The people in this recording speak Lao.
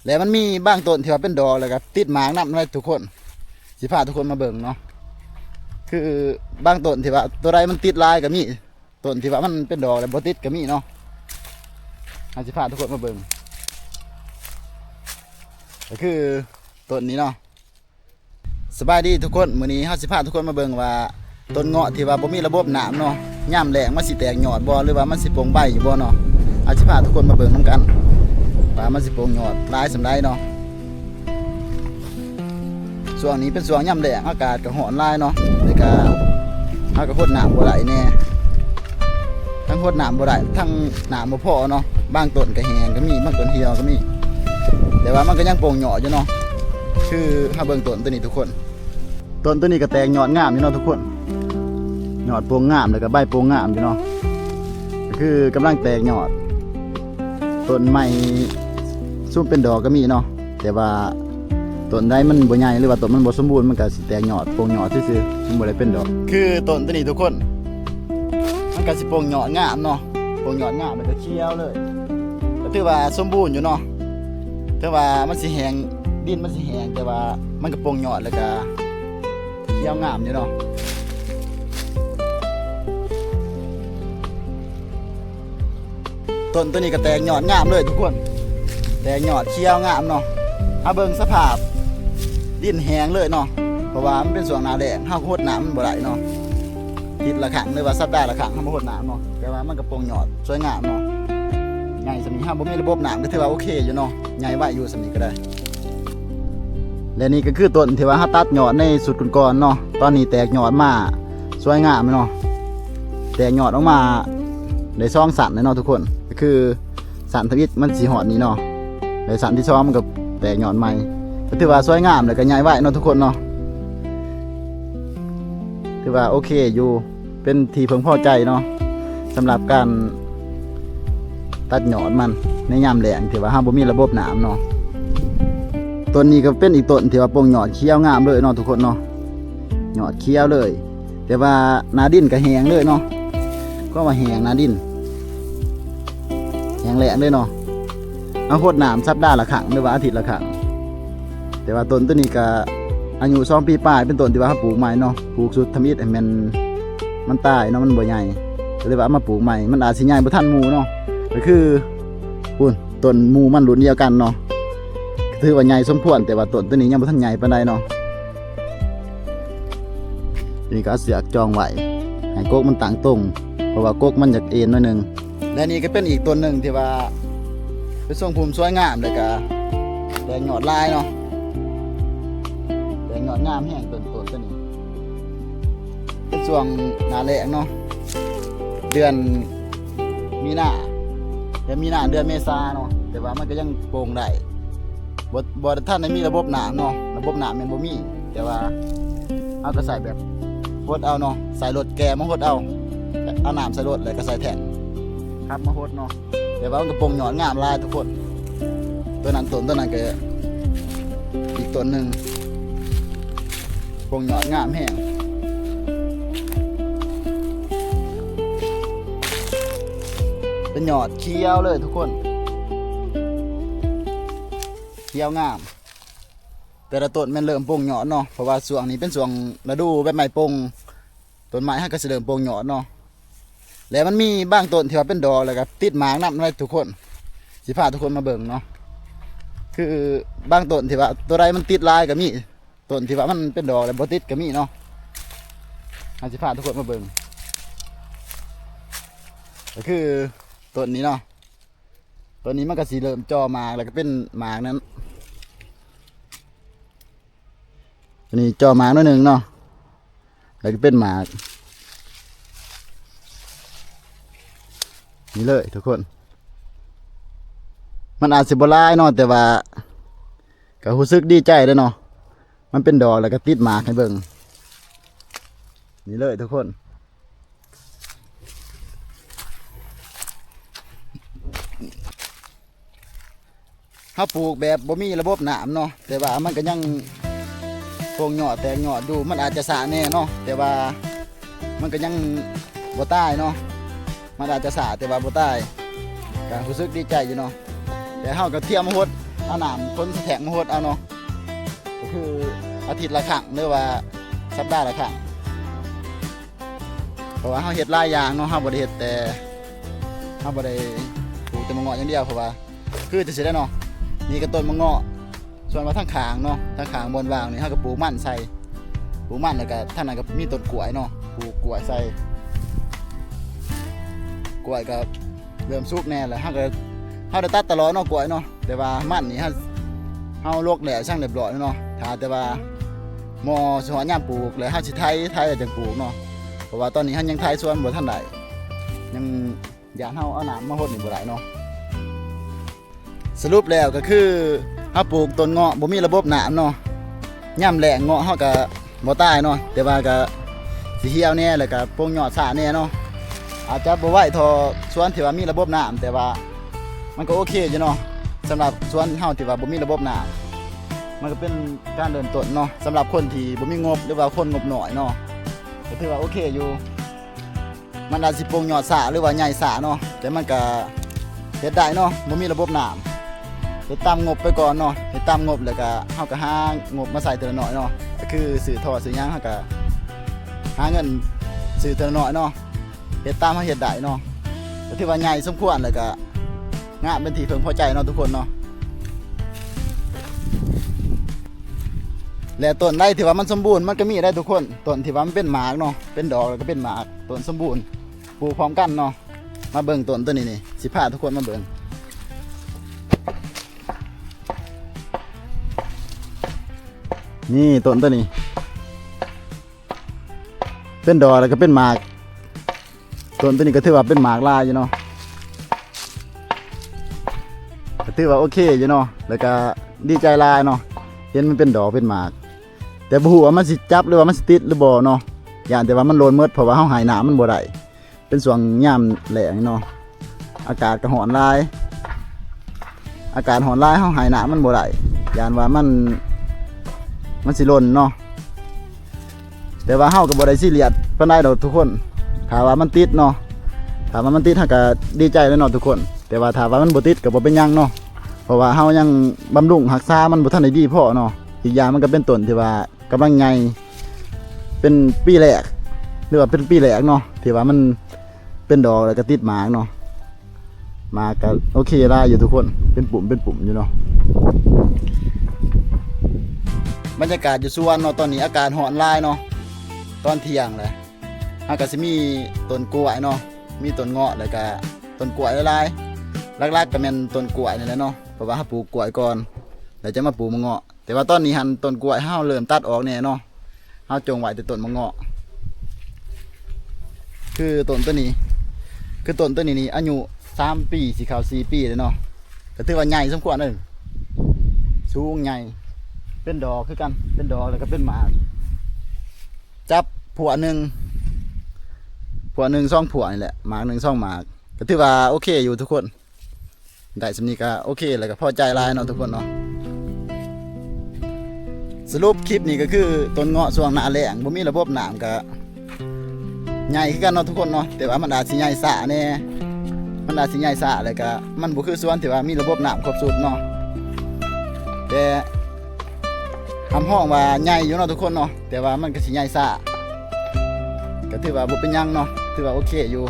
ແລະມັນມີບາງຕົ້ນທີ່ວ່າເປັນດອກ ແລ້ວກໍຕິດໝາກນຳເດ້ທຸກຄົນ. ຊິພາທຸກຄົນມາເບິ່ງເນາະ ຄືບາງຕົ້ນທີ່ວ່າໂຕໃດມັນຕິດຫຼາຍກໍມີ ຕົ້ນທີ່ວ່າມັນເປັນດອກແລ້ວບໍ່ຕິດກໍມີເນາະ. ເຮົາຊິພາທຸກຄົນມາເບິ່ງ ກໍຄືຕົ້ນນີ້ເນາະ. ສະບາຍດີທຸກຄົນ, ມື້ນີ້ເຮົາຊິພາທຸກຄົນມາເບິ່ງວ່າ ຕົ້ນເງາະທີ່ວ່າບໍ່ມີລະບົບນ້ຳເນາະ ຍາມແລ້ງມັນຊິແຕກຍອດບໍ່ ຫຼືວ່າມັນຊິປົ່ງໃບຢູ່ບໍ່ເນາະ. ເຮົາຊິພາທຸກຄົນມາເບິ່ງນຳກັນວ່າມັນຊິປົ່ງຍອດຫຼາຍສ່ຳໃດເນາະ. ຊ່ວງນີ້ເປັນຊ່ວງຍາມແລ້ງ ອາກາດກໍຮ້ອນຫຼາຍເນາະ ແລ້ວກໍເຮົາກໍຫົດນ້ຳບໍ່ໄດ້ແດ່ ທັງຫົດນ້ຳບໍ່ໄດ້ ທັງນ້ຳບໍ່ພໍເນາະ. ບາງຕົ້ນກໍແຫ້ງກໍມີ ບາງຕົ້ນຫ່ຽວກໍມີ ແຕ່ວ່າມັນກໍຍັງປົ່ງຍອດຢູ່ເນາະ. ຄືເຮົາເບິ່ງຕົ້ນໂຕນີ້ທຸກຄົນ ຕົ້ນໂຕນີ້ກໍແຕກຍອດງາມຢູ່ເນາະທຸກຄົນ ຍອດປົ່ງງາມ ແລ້ວກໍໃບປົ່ງງາມຢູ່ເນາະ ກໍຄືກຳລັງແຕກຍອດ. ຕົ້ນໃໝ່ຊຸມເປັນດອກກໍມີເນາະ ແຕ່ວ່າຕົ້ນໃດມັນບໍ່ໃຫຍ່ ຫຼືວ່າຕົ້ນມັນບໍ່ສົມບູນ ມັນກໍຊິແຕກຍອດ ປົ່ງຍອດຊື່ໆ ມັນບໍ່ໄດ້ເປັນດອກ. ຄືຕົ້ນໂຕນີ້ທຸກຄົນ ມັນກໍຊິປົ່ງຍອດງາມເນາະ ປົ່ງຍອດງາມ ແລ້ວກໍຂຽວເລີຍ ກໍຖືວ່າສົມບູນຢູ່ເນາະ. ເຖິງວ່າມັນຊິແຫ້ງ ດິນມັນຊິແຫ້ງ ແຕ່ວ່າມັນກໍປົ່ງຍອດ ແລ້ວກໍຂຽວງາມຢູ່ເນາະ. ຕົ້ນໂຕນີ້ກໍແຕກຍອດງາມເລີຍທຸກຄົນ ແຕກຍອດຂຽວງາມເນາະ. ເຮົາເບິ່ງສະພາບດິນແຫ້ງເລີຍເນາະ ເພາະວ່າມັນເປັນຊ່ວງໜ້າແລ້ງ ເຮົາກໍຫົດນ້ຳມັນບໍ່ໄດ້ເນາະ. ທິດລະຄັ້ງ ຫຼືວ່າສັບດາລະຄັ້ງ ເຮົາມາຫົດນ້ຳເນາະ ແຕ່ວ່າມັນກໍປົ່ງຍອດສວຍງາມເນາະ. ໃຫຍ່ສ່ຳນີ້ ເຮົາບໍ່ມີລະບົບນ້ຳ ກໍຖືວ່າໂອເຄຢູ່ເນາະ ໃຫຍ່ໄວຢູ່ສ່ຳນີ້ກໍໄດ້. ແລະນີ້ກໍຄືຕົ້ນທີ່ວ່າເຮົາຕັດຍອດໃນຊຸດກ່ອນໆເນາະ ຕອນນີ້ແຕກຍອດມາສວຍງາມເນາະ ແຕກຍອດອອກມາໄດ້ສອງຊັ້ນແລ້ວເນາະທຸກຄົນ. ກໍຄືຊັ້ນທຳອິດມັນຊິຮອດນີ້ເນາະ ແລະຊັ້ນທີສອງມັນກໍແຕກຍອດໃໝ່ ກໍຖືວ່າສວຍງາມ ແລ້ວກໍໃຫຍ່ໄວເນາະທຸກຄົນເນາະ. ຖືວ່າໂອເຄຢູ່ ເປັນທີ່ເພິ່ງພໍໃຈເນາະ ສຳລັບການຕັດຍອດມັນໃນຍາມແລ້ງ ທີ່ວ່າເຮົາບໍ່ມີລະບົບນ້ຳເນາະ. ຕົ້ນນີ້ກໍເປັນອີກຕົ້ນທີ່ວ່າປົ່ງຍອດຂຽວງາມເລີຍເນາະທຸກຄົນເນາະ ຍອດຂຽວເລີຍ ແຕ່ວ່າໜ້າດິນກໍແຫ້ງເລີຍເນາະ ກໍວ່າແຫ້ງໜ້າດິນ ແຫ້ງແລ້ງເລີຍເນາະ. ເຮົາຫົດນ້ຳສັບດາລະຄັ້ງ ຫຼືວ່າອາທິດລະຄັ້ງ ແຕ່ວ່າຕົ້ນໂຕນີ້ກໍອາຍຸສອງປີປາຍ ເປັນຕົ້ນທີ່ວ່າເຮົາປູກໃໝ່ເນາະ ປູກຊຸດທຳອິດໃຫ້ແມ່ນມັນຕາຍເນາະ ມັນບໍ່ໃຫຍ່ ກໍເລີຍວ່າເອົາມາປູກໃໝ່. ມັນອາດຊິໃຫຍ່ບໍ່ທັນໝູ່ເນາະ ກໍຄືພຸ້ນ ຕົ້ນໝູ່ມັນລຸ້ນດຽວກັນເນາະ ຖືວ່າໃຫຍ່ສົມຄວນ ແຕ່ວ່າຕົ້ນໂຕນີ້ຍັງບໍ່ທັນໃຫຍ່ປານໃດເນາະ. ນີ້ກໍເອົາເຊືອກຈອງໄວ້ ໃຫ້ກົກມັນຕັ້ງຕົງ ເພາະວ່າກົກມັນຢາກເອັນໜ້ອຍໜຶ່ງ. ແລະນີ້ກໍເປັນອີກຕົ້ນໜຶ່ງທີ່ວ່າເປັນຊົງພູມສວຍງາມ ແລ້ວກໍແຕກຍອດຫຼາຍເນາະ ແຕກຍອດງາມແຮງ ຕົ້ນ ຕົ້ນໂຕນີ້. ເປັນຊ່ວງໜ້າແລ້ງເນາະ ເດືອນມີນາ ເດືອນມີນາ ເດືອນເມສາເນາະ ແຕ່ວ່າມັນກໍຍັງປົ່ງໄດ້ ບໍ່ ບໍ່ທັນໄດ້ມີລະບົບນ້ຳເນາະ ລະບົບນ້ຳແມ່ນບໍ່ມີ ແຕ່ວ່າເຮົາກໍໃຊ້ແບບຫົດເອົາເນາະ ໃສ່ລົດແກ່ມາຫົດເອົາ ເອົານ້ຳໃສ່ລົດ ແລ້ວກໍໃສ່ແທັງຂັບມາຫົດເນາະ. ແຕ່ວ່າມັນກໍປົ່ງຍອດງາມຫຼາຍທຸກຄົນ ໂຕນັ້ນຕົ້ນ ໂຕນັ້ນກໍອີກຕົ້ນໜຶ່ງ ປົ່ງຍອດງາມແຮງ ເປັນຍອດຂຽວເລີຍທຸກຄົນ ຂຽວງາມ. ແຕ່ລະຕົ້ນແມ່ນເລີ່ມປົ່ງຍອດເນາະ ເພາະວ່າຊ່ວງນີ້ເປັນຊ່ວງລະດູໃບໄມ້ປົ່ງ ຕົ້ນໄມ້ເຮົາກໍຊິເລີ່ມປົ່ງຍອດເນາະ. ແລະມັນມີບາງຕົ້ນທີ່ວ່າເປັນດອກ ແລ້ວກໍຕິດໝາກນຳເດ້ທຸກຄົນ. ຊິພາທຸກຄົນມາເບິ່ງເນາະ ຄືບາງຕົ້ນທີ່ວ່າໂຕໃດມັນຕິດຫຼາຍກໍມີ ຕົ້ນທີ່ວ່າມັນເປັນດອກແລ້ວບໍ່ຕິດກໍມີເນາະ. ເຮົາຊິພາທຸກຄົນມາເບິ່ງ ກໍຄືຕົ້ນນີ້ເນາະ ຕົ້ນນີ້ມັນກໍຊິເລີ່ມຈໍ່ໝາກ ແລ້ວກໍເປັນໝາກນັ້ນ ຕົວນີ້ຈໍ່ໝາກໜ້ອຍໜຶ່ງເນາະ ແລ້ວກໍເປັນໝາກ ນີ້ເລີຍທຸກຄົນ. ມັນອາດຊິບໍ່ຫຼາຍເນາະ ແຕ່ວ່າກໍຮູ້ສຶກດີໃຈເດ້ເນາະ ມັນເປັນດອກ ແລ້ວກໍຕິດໝາກໃຫ້ເບິ່ງ ນີ້ເລີຍທຸກຄົນ. ເຮົາປູກແບບບໍ່ມີລະບົບນ້ຳເນາະ ແຕ່ວ່າມັນກໍຍັງປົ່ງຍອດແຕກຍອດຢູ່. ມັນອາດຈະຊ້າແດ່ເນາະ ແຕ່ວ່າມັນກໍຍັງບໍ່ຕາຍເນາະ. ມັນອາດຈະຊ້າ ແຕ່ວ່າບໍ່ຕາຍ ກໍຮູ້ສຶກດີໃຈຢູ່ເນາະ. ແຕ່ເຮົາກໍທຽມມາຫົດ ເອົານ້ຳຝົນສະແທກມາຫົດເອົາເນາະ ກໍຄືອາທິດລະຄັ້ງ ຫຼືວ່າສັບດາລະຄັ້ງ ເພາະວ່າເຮົາເຮັດຫຼາຍຢ່າງເນາະ ເຮົາບໍ່ໄດ້ເຮັດແຕ່ ເຮົາບໍ່ໄດ້ປູກແຕ່ໝາກເງາະຢ່າງດຽວ ເພາະວ່າ ຄືຈັ່ງຊີ້ແຫຼະເນາະ ນີ້ກໍຕົ້ນໝາກເງາະ ສ່ວນວ່າທາງຂ້າງເນາະ ທາງຂ້າງບ່ອນວ່າງນີ້ ເຮົາກໍປູກມັນໃສ່ ປູກມັນ ແລ້ວກໍທາງນັ້ນກໍມີຕົ້ນກ້ວຍເນາະ ປູກກ້ວຍໃສ່ ກ້ວຍກໍເລີ່ມສຸກແດ່ແລ້ວ ເຮົາກໍ ເຮົາໄດ້ຕັດຕະຫຼອດເນາະ ກ້ວຍເນາະ ແຕ່ວ່າມັນນີ້ ເຮົາ ເຮົາລົກແລ້ວ ຊ່າງຮຽບຮ້ອຍແລ້ວເນາະ ຖ້າແຕ່ວ່າໝໍ່ຊິຮອດຍາມປູກ ແລ້ວເຮົາຊິໄຖ ໄຖແລ້ວຈັ່ງປູກເນາະ ເພາະວ່າຕອນນີ້ເຮົາຍັງໄຖສວນບໍ່ທັນໄດ້ ຍັງ ຢ້ານເຮົາເອົານ້ຳມາຫົດນີ້ບໍ່ໄດ້ເນາະ. ສະຫຼຸບແລ້ວກໍຄືເຮົາປູກຕົ້ນເງາະບໍ່ມີລະບົບນ້ຳເນາະ, ຍາມແລ້ງເງາະເຮົາກໍບໍ່ຕາຍເນາະ, ແຕ່ວ່າກໍຊິຫ່ຽວແດ່ ແລ້ວກໍປົ່ງຍອດຊ້າແດ່ເນາະ. ອາດຈະບໍ່ໄວເທົ່າສວນທີ່ວ່າມີລະບົບນ້ຳ, ແຕ່ວ່າມັນກໍໂອເຄຢູ່ເນາະ. ສຳລັບສວນເຮົາທີ່ວ່າບໍ່ມີລະບົບນ້ຳ, ມັນກໍເປັນການເລີ່ມຕົ້ນເນາະ, ສຳລັບຄົນທີ່ບໍ່ມີງົບ ຫຼືວ່າຄົນງົບໜ້ອຍເນາະ, ກໍຖືວ່າໂອເຄຢູ່. ມັນອາດຊິປົ່ງຍອດຊ້າ ຫຼືວ່າໃຫຍ່ຊ້າເນາະ, ແຕ່ມັນກະເຮັດໄດ້ເນາະ, ບໍ່ມີລະບົບນ້ຳ. ເຮັດຕາມງົບໄປກ່ອນເນາະ, ເຮັດຕາມງົບ ແລ້ວກະເຮົາກະຫາງົບມາໃສ່ເທື່ອລະໜ້ອຍເນາະ, ກໍຄືຊື້ທໍ່ຊື້ຫຍັງ ເຮົາກະຫາເງິນຊື້ເທື່ອລະໜ້ອຍເນາະ, ເຮັດຕາມເຮົາເຮັດໄດ້ເນາະ. ກໍຖືວ່າໃຫຍ່ສົມຄວນ ແລ້ວກະງາມເປັນທີ່ເພິ່ງພໍໃຈເນາະທຸກຄົນເນາະ. ແລະ ຕົ້ນໃດທີ່ວ່າມັນສົມບູນ ມັນກໍມີໄດ້ທຸກຄົນ, ຕົ້ນທີ່ວ່າມັນເປັນໝາກເນາະ, ເປັນດອກ ແລ້ວກໍເປັນໝາກ, ຕົ້ນສົມບູນ ປູກພ້ອມກັນເນາະ. ມາເບິ່ງຕົ້ນໂຕນີ້ນີ້ ຊິພາທຸກຄົນມາເບິ່ງ. ນີ້ຕົ້ນໂຕນີ້ ເປັນດອກ ແລ້ວກໍເປັນໝາກ. ຕົ້ນໂຕນີ້ກໍຖືວ່າເປັນໝາກຫຼາຍຢູ່ເນາະ, ກໍຖືວ່າໂອເຄຢູ່ເນາະ, ແລ້ວກໍດີໃຈຫຼາຍເນາະ ເຫັນມັນເປັນດອກເປັນໝາກ. ແຕ່ບໍ່ຮູ້ວ່າມັນຊິຈັບ ຫຼືວ່າມັນຊິຕິດ ຫຼືບໍ່ເນາະ, ຢ້ານແຕ່ວ່າມັນຫຼົ່ນໝົດ ເພາະວ່າເຮົາໃຫ້ນ້ຳມັນບໍ່ໄດ້. ເປັນຊ່ວງຍາມແລ້ງເນາະ, ອາກາດກໍຮ້ອນຫຼາຍ, ອາກາດຮ້ອນຫຼາຍ ເຮົາໃຫ້ນ້ຳມັນບໍ່ໄດ້, ຢ້ານວ່າມັນ ມັນຊິຫຼົ່ນເນາະ. ແຕ່ວ່າເຮົາກໍບໍ່ໄດ້ຊີຣຽສປານໃດດອກທຸກຄົນ, ຖ້າວ່າມັນຕິດເນາະ, ຖ້າວ່າມັນຕິດ ເຮົາກໍດີໃຈແລ້ວເນາະທຸກຄົນ. ແຕ່ວ່າຖ້າວ່າມັນບໍ່ຕິດກໍບໍ່ເປັນຫຍັງເນາະ, ເພາະວ່າເຮົາຍັງບຳລຸງຮັກສາມັນບໍ່ທັນໄດ້ດີພໍເນາະ. ອີກຢ່າງມັນກໍເປັນຕົ້ນທີ່ວ່າ ກຳລັງໃຫຍ່ ເປັນປີແລກ ຫຼືວ່າເປັນປີແລກເນາະ ທີ່ວ່າມັນເປັນດອກ ແລ້ວກໍຕິດໝາກເນາະ. ໝາກກໍໂອເຄຫຼາຍຢູ່ທຸກຄົນ, ເປັນປຸ່ມເປັນປຸ່ມຢູ່ເນາະ. ບັນຍາກາດຢູ່ສວນເນາະ ຕອນນີ້ອາກາດຮ້ອນຫຼາຍເນາະ, ຕອນທ່ຽງແຫຼະ. ເຮົາກໍຊິມີຕົ້ນກ້ວຍເນາະ, ມີຕົ້ນເງາະ ແລ້ວກໍຕົ້ນກ້ວຍຫຼາຍໆ, ຫຼັກໆກໍແມ່ນຕົ້ນກ້ວຍນີ້ແຫຼະເນາະ, ເພາະວ່າເຮົາປູກກ້ວຍກ່ອນ ແລ້ວຈະມາປູກໝາກເງາະ. ແຕ່ວ່າຕອນນີ້ຫັ້ນ ຕົ້ນກ້ວຍເຮົາເລີ່ມຕັດອອກແດ່ເນາະ, ເຮົາຈົ່ງໄວ້ແຕ່ຕົ້ນໝາກເງາະ. ຄືຕົ້ນໂຕນີ້ ຄືຕົ້ນໂຕນີ້ນີ້ອາຍຸສາມປີ ຊິເຂົ້າສີ່ປີແລ້ວເນາະ, ກໍຖືວ່າໃຫຍ່ສົມຄວນເດ້, ສູງໃຫຍ່ ເປັນດອກຄືກັນ, ເປັນດອກ ແລ້ວກໍເປັນໝາກ. ຈັບພວກໜຶ່ງ ພວກໜຶ່ງສອງພວກນີ້ແຫຼະ, ໝາກໜຶ່ງສອງໝາກ, ກໍຖືວ່າໂອເຄຢູ່ທຸກຄົນ. ໄດ້ສ່ຳນີ້ກໍໂອເຄ ແລ້ວກໍພໍໃຈຫຼາຍເນາະທຸກຄົນເນາະ. ສະຫຼຸບຄລິບນີ້ກໍຄື ຕົ້ນເງາະຊ່ວງໜ້າແລ້ງ ບໍ່ມີລະບົບນ້ຳ ກໍໃຫຍ່ຄືກັນເນາະທຸກຄົນເນາະ, ແຕ່ວ່າມັນອາດຊິໃຫຍ່ຊ້າແດ່, ມັນອາດຊິໃຫຍ່ຊ້າ ແລ້ວກໍມັນບໍ່ຄືສວນທີ່ວ່າມີລະບົບນ້ຳຄົບຊຸດເນາະ. ແຕ່ຮັບຮອງວ່າໃຫຍ່ຢູ່ເນາະທຸກຄົນເນາະ, ແຕ່ວ່າມັນກໍຊິໃຫຍ່ຊ້າ, ກໍຖືວ່າບໍ່ເປັນຫຍັງເນາະ, ຖືວ່າໂອເຄຢູ່.